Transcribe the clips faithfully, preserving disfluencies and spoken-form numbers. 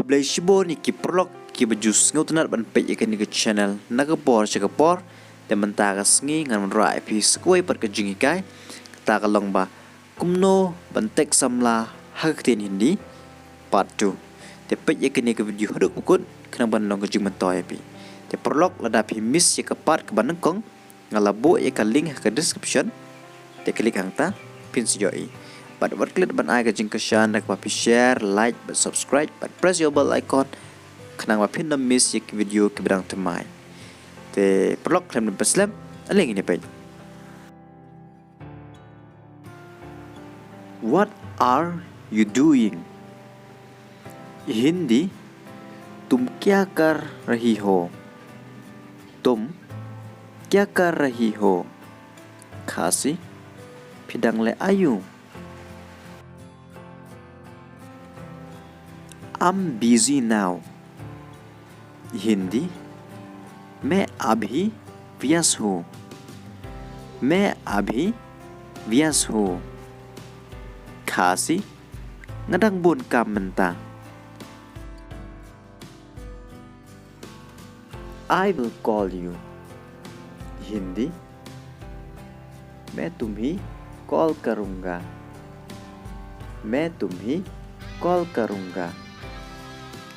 Khublei shibun ïa ki paralok kiba ju sngewtynnat ban peit ïa kane ka channel na ka por sha ka por. Te mynta ka sngi ngan wanrah ïa phi sa kawei pat ka jinghikai, kata ka long ba kumno ban text samla ha ka ktien Hindi, part two. Te peit ïa kane ka video haduh ba kut khnang ban long ka jingmyntoi ïa phi. Te paralok, lada phi miss ïa ka part kaba nyngkong, nga la buh ïa ka link ha ka description. Te click hangta, phin sa ïohi. Bad wat klet ban ai ka jingkyrshan da kaba phi share, like bad subscribe bad press ïa u bell icon, khnang ba phin ym miss ïa ki video kiba dang thymmai. Te paralok, khlem da pynslem, ale ngin ïa peit. What are you doing? Hindi, तुम क्या कर रही हो? तुम क्या कर रही हो? Khasi, phi dang leh aïu? I'm busy now. Hindi, मैं अभी व्यस्त हूँ। मैं अभी व्यस्त हूँ। Khasi, nga dang bun kam mynta. I will call you. Hindi, मैं तुम्हें कॉल करूँगा। मैं तुम्हें कॉल करूँगा।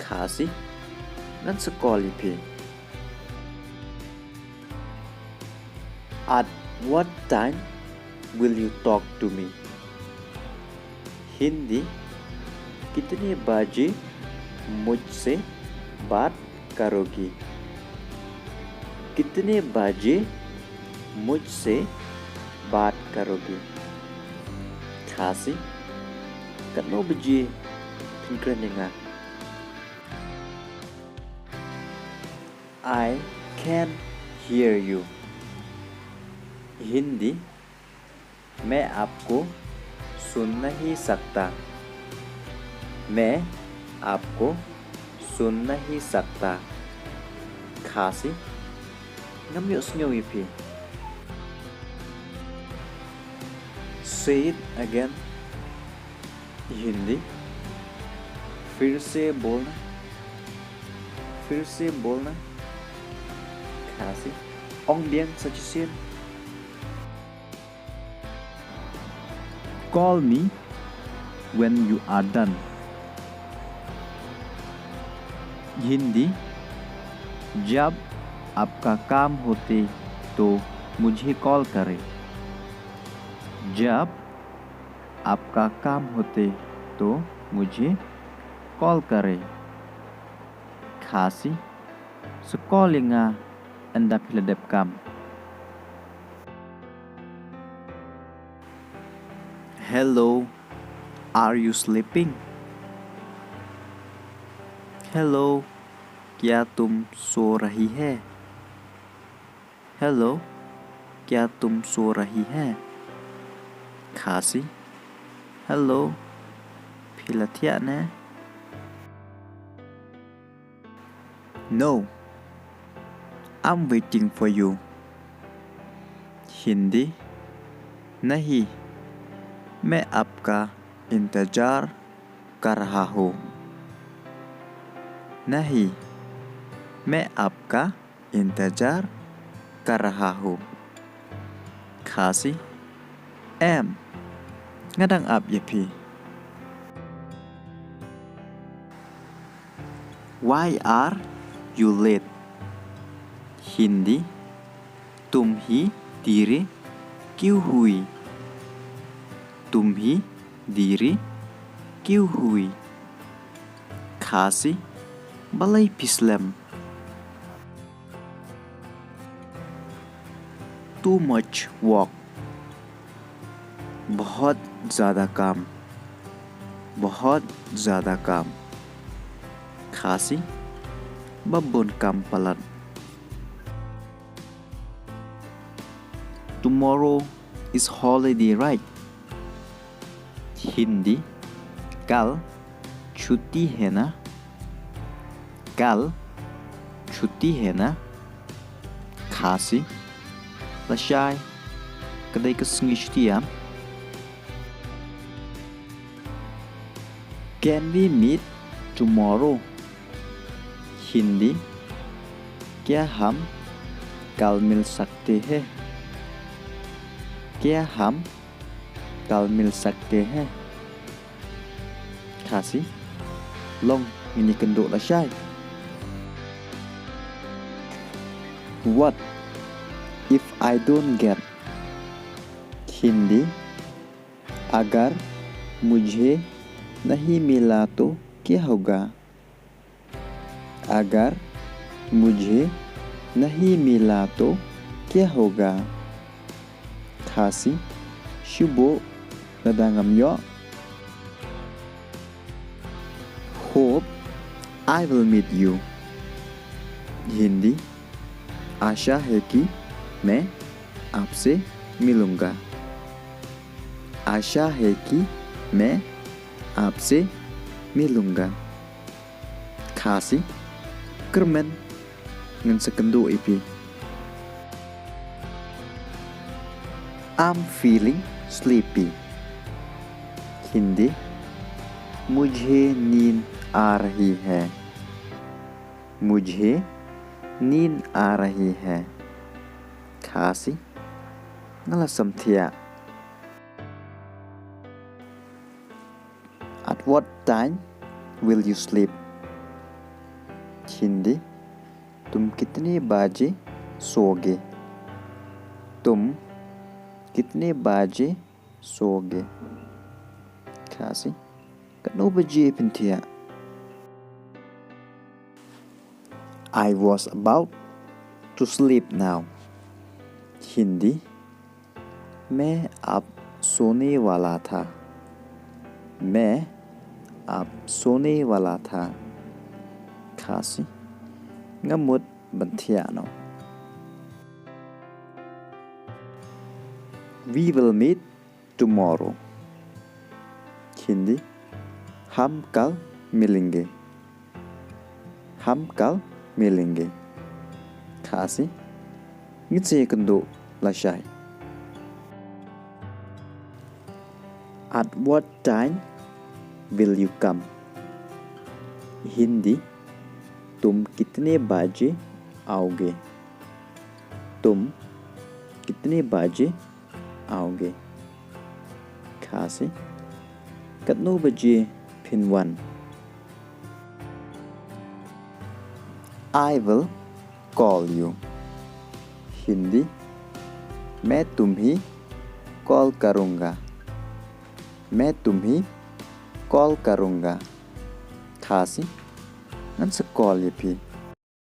Khasi, ngan sa call ïa phi. At what time will you talk to me? Hindi, कितने बजे मुझसे बात करोगी? कितने बजे मुझसे बात करोगी? Khasi, katno baje phin kren ïa nga? I can't hear you. Hindi, मैं आपको सुन नहीं सकता। मैं आपको सुन नहीं सकता। Khasi, ngam ïohsngew ïa phi. Say it again. Hindi, फिर से बोलना। फिर से बोलना। Khasi, ong biang sa shisien. Call me when you are done. Hindi, जब आपका काम होते तो मुझे कॉल करें। जब आपका काम होते तो मुझे कॉल करें। Khasi, sa call ïa nga ynda phi la dep kam. Hello, are you sleeping? Hello, क्या तुम सो रही है? Hello, क्या तुम सो रही है? Khasi, hello, phi la thiah ne? No, I'm waiting for you. Hindi, नहीं, मैं आपका इंतजार कर रहा हूँ। नहीं, मैं आपका इंतजार कर रहा हूँ। Khasi, em, nga dang ap ïa phi. Why are you late? Hindi, तुम ही देरी क्यों हुई? तुम ही देरी क्यों हुई? Khasi, balei phi slem? Too much work. बहुत ज़्यादा काम। बहुत ज़्यादा काम। Khasi, ba bun kam palat. Tomorrow is holiday, right? Hindi, कल छुट्टी है ना? कल छुट्टी है ना? Khasi, lashai, ka dei ka sngi shuti ïa. Can we meet tomorrow? Hindi, क्या हम कल मिल सकते हैं? क्या हम कल मिल सकते हैं? Khasi, long ngin ïakynduh lashai. What if I don't get? Hindi, अगर मुझे नहीं मिला तो क्या होगा? अगर मुझे नहीं मिला तो क्या होगा? Khasi, shu buh lada ngam ïoh. Hope I will meet you. Hindi, आशा है कि मैं आपसे मिलूंगा। आशा है कि मैं आपसे मिलूंगा। Khasi, kyrmen, ngan sa kynduh ïa phi. I'm feeling sleepy. Hindi, मुझे नींद आ रही है। मुझे नींद आ रही है। Khasi, nga la samthiah. At what time will you sleep? Hindi, तुम कितने बजे सोओगे? तुम कितने बजे सोओगे? Khasi, katno baje phin thiah? I was about to sleep now. Hindi, मैं अब सोने वाला था। मैं अब सोने वाला था। Khasi, nga mut ban thiah noh. We will meet tomorrow. Hindi, हम कल मिलेंगे। हम कल मिलेंगे। Khasi, ngin sa ïakynduh lashai. At what time will you come? Hindi, तुम कितने बजे आओगे? तुम कितने बजे आओगे? Khasi, katno baje phin wan? I will call you. Hindi, मैं तुम्हें कॉल करूँगा। मैं तुम्हें कॉल करूँगा। Khasi, ngan sa call ïa phi.